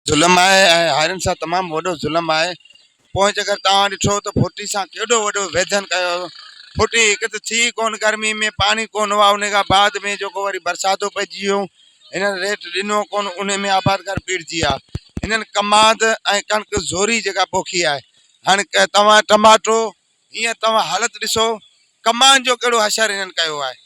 ظلم آهي ۽ هارين سان تمام وڏو ظلم آهي پوء جيڪر توهان ڏٺو ته ڦوٽي سان ڪيڏو وڏو ويڌن ڪيو ڦوٽي هڪ ته ٿي ڪون گرمي ۾ پاڻي ڪون هئا ان کان بعد ۾ جيڪو وري برساتو پئجي ويو هنن ريٽ ڏنو ڪون ان ۾ آبادگار پيڙجي ويا هنن ڪماد ۽ ڪڻڪ زوري جيڪا پوکي آهي هاڻي توهان ٽماٽو هينئر توهان حالت ڏسو، ڪمان جو ڪهڙو حشر هنن ڪيو آهي.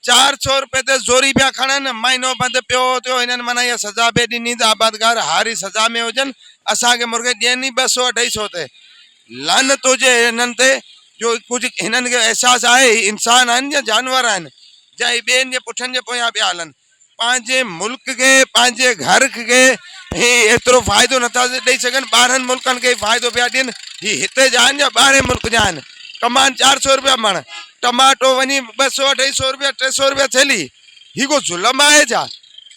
400 روپيه ته زوري پيا کڻن، مهينو بند پيو ٿيو، هنن معنيٰ اها سزا به ڏني ته آبادگار هاري سزا ۾ هجن، اسان کي مرغي ڏين ئي ٻه سو اڍائي سو تي. لعنت هجي هنن تي جو ڪجهه هنن کي احساس آهي هي انسان آهن يا جانور آهن جا هي ٻين جي پٺن جي پويان پيا هلن. پنهنجي ملڪ کي پنهنجي گهر کي هي ايترو فائدو نٿا ڏئي سگهن ٻاهرن ملڪن کي فائدو پيا ڏين هي هتي جا آهن يا ٻاهرين ملڪ جا آهن ڪمان 400 روپيا مڻ ٽماٽو وڃي ٻه سو اڍائي سو روپيا 300 روپيا ٿيلي هي ڪو ظلم آهي ڇا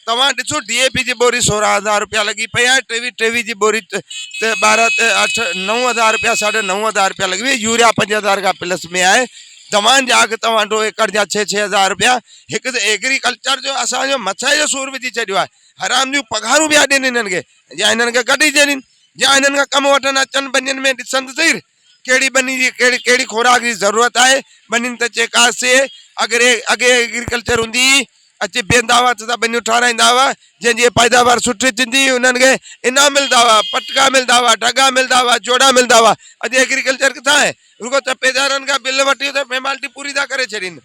توهان ڏسو ڊي اي پي جي ٻوري 16,000 روپيا لڳي پئي آهي ٽيوي ٽيوي جي ٻوري ته ٻارهن ته اٺ 9,000 روپيا 9,500 روپيا لڳي وئي يوريا 5,000 کان پلس ۾ آهي دوائن جا اگهه توهان ڏٺو ايڪڙ جا ڇهه ڇهه هزار روپيا هڪ ته ايگريڪلچر جو اسان جو مٿي جو سور وجهي ڇڏيو آهي حرام جون پگهارون پيا ڏين هنن کي يا هنن کي ڪڍي ڇڏين يا هنن کان ڪم وٺن اچن ٻنين ۾ ڏسن ته سهي ڪهڙي ٻني جي ڪهڙي ڪهڙي خوراڪ جي ضرورت آهي ٻنين ته چيڪاس ٿئي اگر اڳي ايگريڪلچر هوندي هئي اچي بيهندا هئا ته ٻنيون ٺهرائيندا هئا جنهن جي پيداوار سٺي ٿيندي هئي انهن کي انعام ملندا هئا پٽڪا ملندا هئا ڍڳا ملندا هئا جوڙا ملندا هئا اڄ ايگريڪلچر ڪٿان آهي رڳو تپيدارن کان بل وٺي ته فيمالٽي پوري ٿا ڪري ڇڏين.